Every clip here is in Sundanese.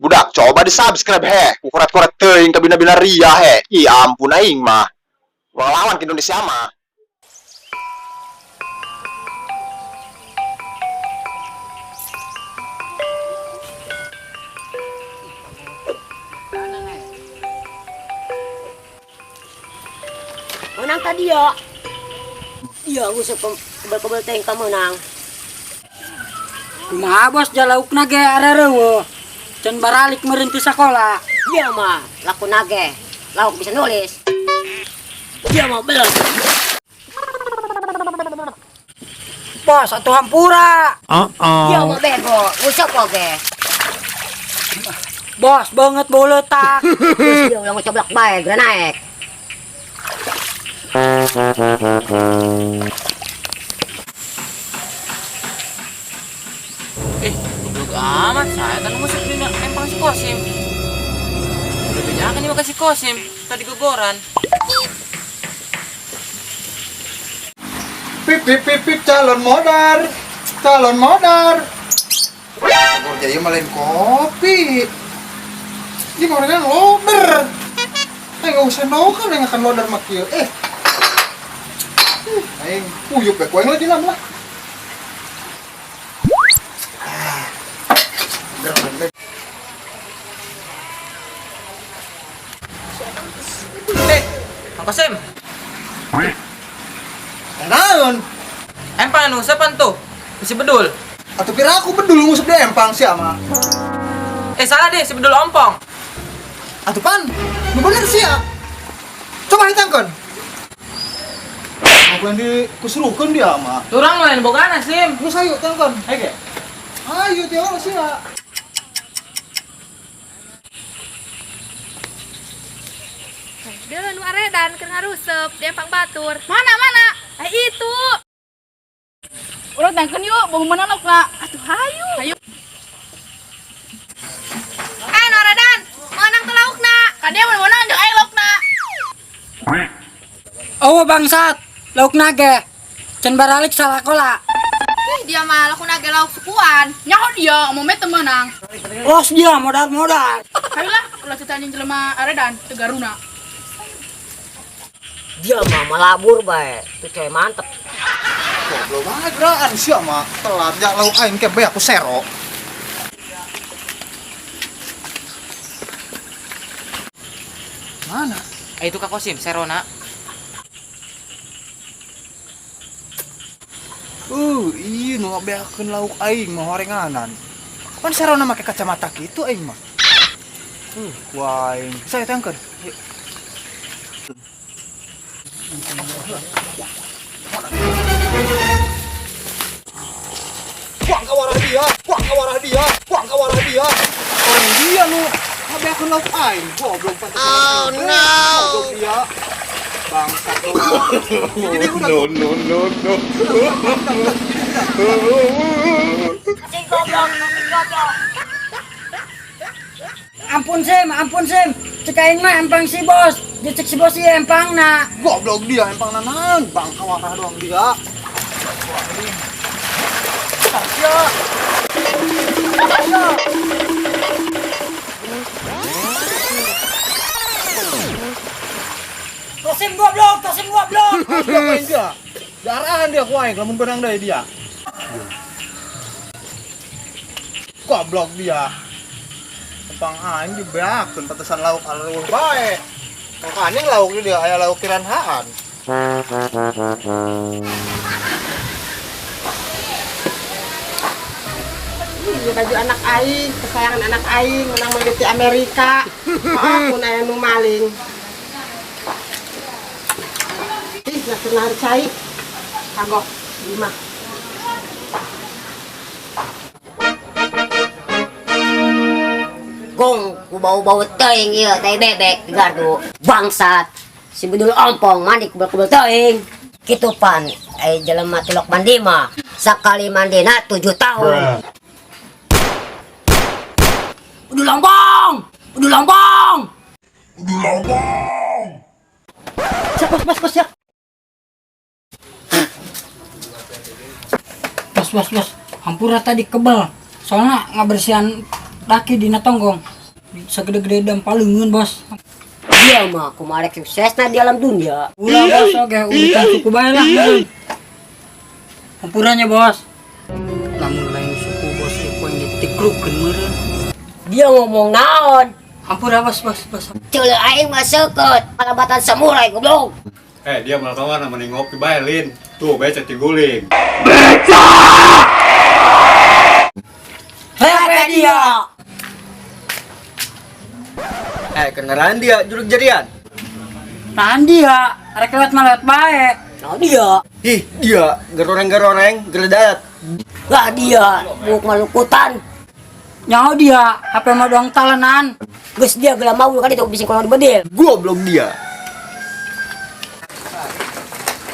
Budak, coba di subscribe he. Kukoret-koret teuing kabina-bina ria he. Ih, ampun aing mah. Urang lawan ke Indonesia mah. Menang tadi ya. Iya, nguseup kebel-kebel teh ka menang. Kumaha bos jalaukna ge arareuweuh. Can baralik meureun ti sakola. Dia mah laku nage, lauk bisa nulis. Dia mah belum. Bos atuh hampura. Dia mah bego, nguseup oge. Bos banget bau letak. Terus dia ulah ngocoblak bae, geura naek. Eh, goblok amat. Saya kan ngusuk di empang si Kosim. Udah banyak nih si Kosim. Tadi gogoran. Pip pip pip pip calon modar. Calon modar. Bogor Jaya mah lain kopi. Ini gorengan loader. Eh nggak usah nokan yang akan loader mah kieu. Eh. Aing puyuk bae ku aing lagi lah. Ah. Gerak. Eh, Kang Kosim. Naon? Empang anu siapa tuh? Si Bedul. Atuh kira aku bedul nguseup di empang sia mah. Eh, salah deh, si Bedul ompong. Atuh pan, nu bener sia. Coba hitangkeun. Aku yang dikusuruhkeun dia mah. Turang lain bogana, Sim. Geus ayo tangkeun. Ayo, ge. Ayo tiap sia. Dia nu aredan keur ngarusep di empang batur. Mana mana? Eh itu. Urang tangkeun yuk, bau meunang laukna. Atuh hayu. Hayu. Eh nu aredan, meunang teu laukna. Ka dia mun meunang jeung aing laukna. Oh bangsat, laukna ge. Can baralik sakola. Ih, dia mah lakuna ge lauk sukuan. Nyaho dia, mau teu meunang. Los dia modal-modal. Hayu lah, ulah cerita anjing jelema aredan teu garuna. Dia mah malabur bae. Itu cewek mantep. Goblok banget geraan sia mah. Telat jak lauk aing ke bae aku sero. Mana? Eh, itu Kak Kosim, Serona. Iya nu ngabeakeun lauk aing mah horenganan. Pan serona make kacamata kitu aing mah. Ku aing. Saya tangkeun. Ayo. Buang ka warah dia, buang ka warah dia, buang ka warah dia. Orang dia nu ngabeakeun lauk aing. Goblok pantes. Oh no. Goblok dia. Bangsat lu. Jadi udah. No no no no. Anjing goblok, anjing goblok. Ampun Sim, ampun Sim. Cek aing mah empang si bos. Dicek si bos ieu empangna. Goblok dia empang nanan, bangka warah doang dia. Wah, ini. Ya. Ya. Kosim goblok, Kosim goblok. Dia main dia. Darahan dia ku aing lamun benang deui dia. Goblok dia. Empang aing dibeakeun pantesan lauk aleuh bae. Makanya lauk dia aya lauk piranhaan. Ini baju anak aing, kesayangan anak aing, menang meuli ti Amerika. Maaf mun aya nu maling. Ih, nak kena cai. Kagok, lima. Gong, ku bau-bau teuing ieu tai bebek di gardu. Bangsat. Si Bedul ompong mandi kebel-kebel teuing. Kitu pan, ai jelema tilok mandi mah. Sakali mandina 7 tahun. Bedul ompong! Bedul ompong! Siap bos, bos, bos, siap. Bos, bos, bos. Hampura tadi kebel. Soalnya ngabersihan daki dina tonggong. Sagede-gede dampal leungeun, Bos. Dia mah kumaha rek suksesna di alam dunia. Ulah, Bos, oge urutan suku bae lah. Hampuranya, Bos. Lamun lain suku bos ieu poe ditikrukeun meureun. Dia ngomong naon? Hampura, Bos, Bos, Bos. Ceuleuh aing mah seukeut, palabatan samurai goblok. Eh, dia malah kawan mending ngopi bae, Lin. Tuh, beca tiguling. Hepe dia. Eh, kenalan dia juluk jadian. Tahan dia, rek lewat mah lewat bae. Nah dia. Ih, dia geroreng-geroreng, geledat. Lah dia, buk malukutan. Nyaho dia, HP mah doang talenan. Geus dia geula mau kan itu bising kalau dibedil. Goblok dia.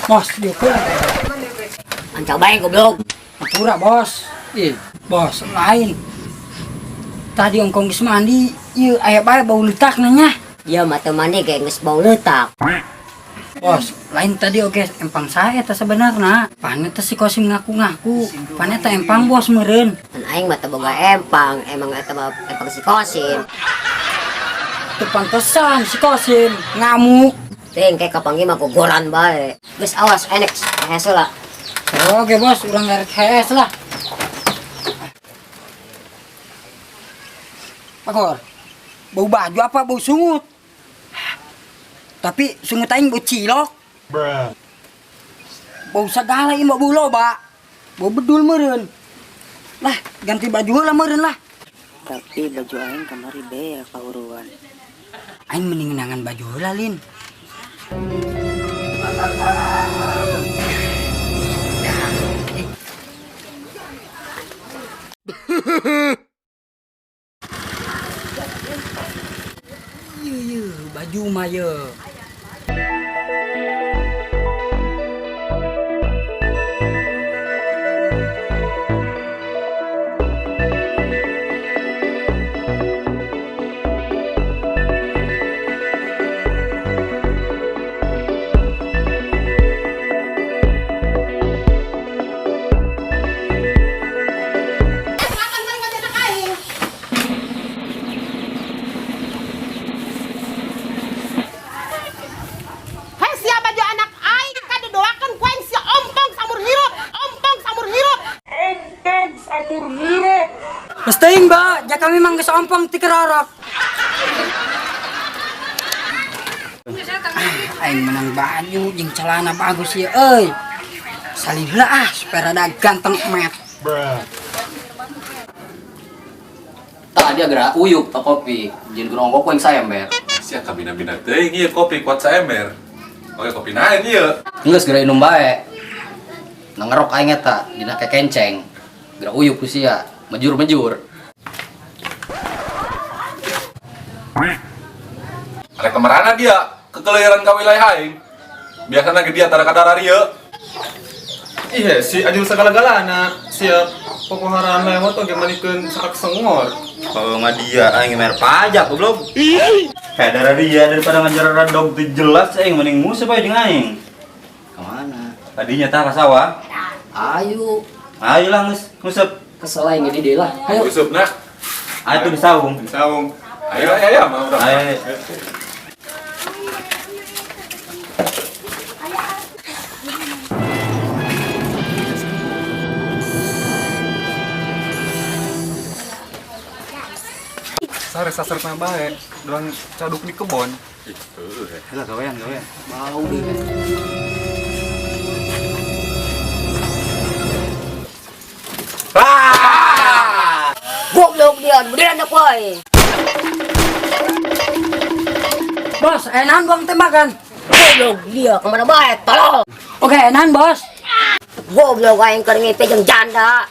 Bos, dia ke. Ancal bae goblok. Hampura, Bos. Ih, Bos, lain. Tadi ongkong geus mandi, ieu aya bae bau letak nanya. Dia mah teu mandi ge geus bau leutak. Bos, lain tadi oge empang saya eta sebenarna. Pan eta si Kosim ngaku-ngaku. Pan eta empang bos meureun. Kan aing mah teu boga empang, emang eta mah empang si Kosim. Teu pantesan si Kosim ngamuk. Teuing kayak kapanggih mah gogoran bae. Geus awas enek hese lah. Oke bos, urang ngarek hees lah. Pakor, bau baju apa bau sungut? Tapi sungut aing bau cilok. Bau segala ieu mah bau loba. Bau bedul meureun. Lah, ganti baju lah meureun lah. Tapi baju aing kamari beak pauruan. Aing mending nangan baju heula, Lin. Yeuh, yeuh, baju mah yeuh. Makan bareng aja anak aing. Hei sia baju anak aing kan didoakan ku aing sia ompong samur hirup, ompong samur hirup. Geus teuing, Ba, ja kami mah geus ompong ti kerorok. Aing menang baju jeung celana bagus ieu euy. Salin heula ah supaya rada ganteng met. Tah dia gerak uyup tah kopi, jeung gerongkok ku yang saember. Sia kabina-bina teuing ieu kopi kuat saember. Oke, kopi naon ieu? Geus geura inum bae. Na ngerok aing eta dina kekenceng. Geura uyup ku sia, mejur-mejur. Ada kemarana dia kekeliran ka wilayah aing. Biasana ge dia tara kadara ieu. Iya, si Ajul segala-galana siap pokoharan lewat oge manikeun sakat sengor. Kalau nggak dia aing bayar pajak goblok. Kayak darah dia daripada ngajar radog teu jelas aing mending musuh bae jeung aing. Kemana? Tadinya tah ka sawah. Ayo, Ayo lah geus nguseup. kesel aing jadi deui lah. Ayo. Yusuf nah. Ayo tuh di saung. Di saung. Ayo ayo ayo mau urang. Ayo. Sare saserna bae, doang caduk di kebon. Heula gawean gawean. Bau deh. Goblok dia, beneran anak wae. Bos, enahan buang tembakan. Goblok dia kemana bae, tolol. Oke, enahan bos. Goblok aing keur ngipi jeung janda.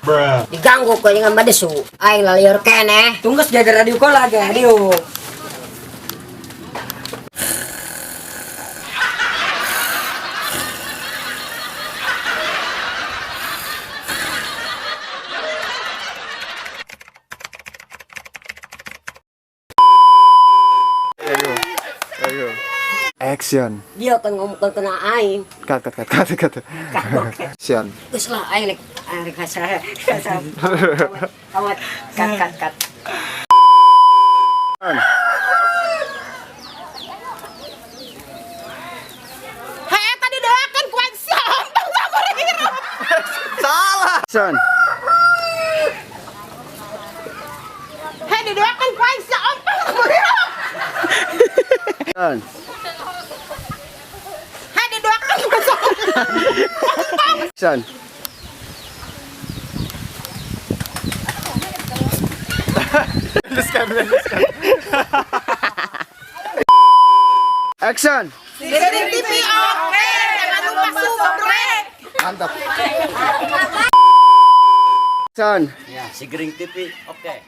Diganggu ku dengan badesu. Aing lalieur keneh. Tunggu jaga radio kau lagi, radio. Action. Dia kan ngomong kena aing. Cut cut cut cut cut. Action. Geus lah aing rek aing rek hasa. Awat kat kat kat. Action. Hei, didoakan ku aing sia ompong kumaha. Action. Hei, didoakan ku sia ompong. Action. Action. Siring TV oke, jangan lupa subscribe. Mantap. Action. Ya, si Gering TV. Oke.